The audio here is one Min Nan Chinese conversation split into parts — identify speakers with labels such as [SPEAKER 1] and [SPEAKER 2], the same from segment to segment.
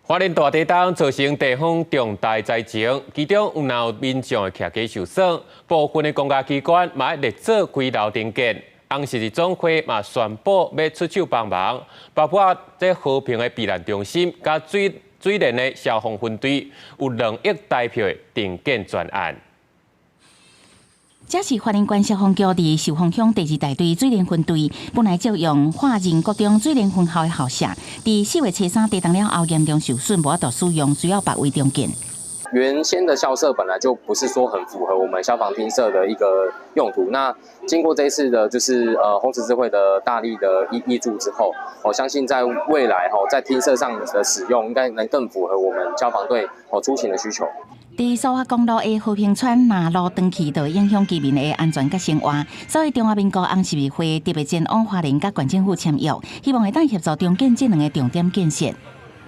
[SPEAKER 1] 花蓮大地震造成地方重大災情，其中有若有民眾的徛家受損，部分的公家機關嘛咧做危樓重建。紅十字總會嘛宣布欲出手幫忙，包括這和平的避難中心佮水蓮的消防分隊，有2億台票的重建專案。
[SPEAKER 2] 這是花蓮縣消防局佇壽豐鄉第二大隊水蓮分隊，本來借用化仁國中水蓮分校的校舍，佇4月初三地震了後嚴重受損，無法度使用，需要別位重建。
[SPEAKER 3] 原先的校舍本來就不是說很符合我們消防廳舍的一個用途。那經過這一次的，就是紅十字會的大力的挹注之後，我相信在未來吼，在廳舍上的使用，應該能更符合我們消防隊哦出勤的需求。
[SPEAKER 2] 佇蘇花公路的和平村，若路斷去，就會影響居民的安全佮生活。所以中華民國紅十字會特別前往花蓮佮縣政府簽約，希望會當協助重建這兩個重點建設。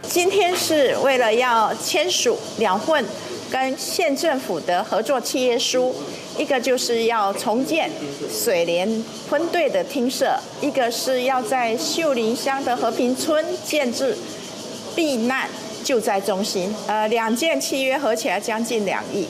[SPEAKER 4] 今天是為了要簽署兩份跟縣政府的合作契約書，一個就是要重建水蓮分隊的廳舍，一個是要在秀林鄉的和平村建置避難救災中心。兩件契約合起來將近2億。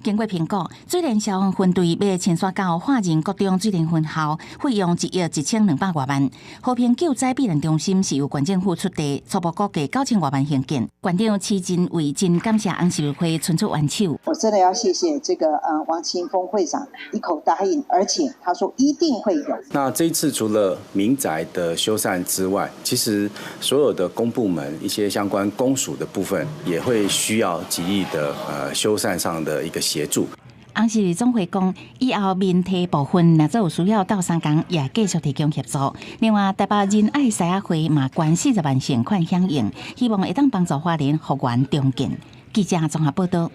[SPEAKER 2] 經過評估，水蓮消防分隊欲遷徙到化仁國中水蓮分校，費用1億1200外萬。和平救災避難中心是由縣政府出地，初步估計9000外萬興建。縣長施晋瑋真感謝紅十字會伸出援手。
[SPEAKER 5] 我真的要謝謝這個王清峰會長一口答應，而且他說一定會有。
[SPEAKER 6] 那這一次除了民宅的修繕之外，其實所有的公部門一些相關公署的部分，也會需要幾億的修繕上的一個協助。
[SPEAKER 2] 紅十字總會講，以後民體部分若做有需要鬥相共，也繼續提供協助。另外，台北仁愛獅仔會嘛捐40萬善款響應，希望會當幫助花蓮復原重建。記者綜合報道。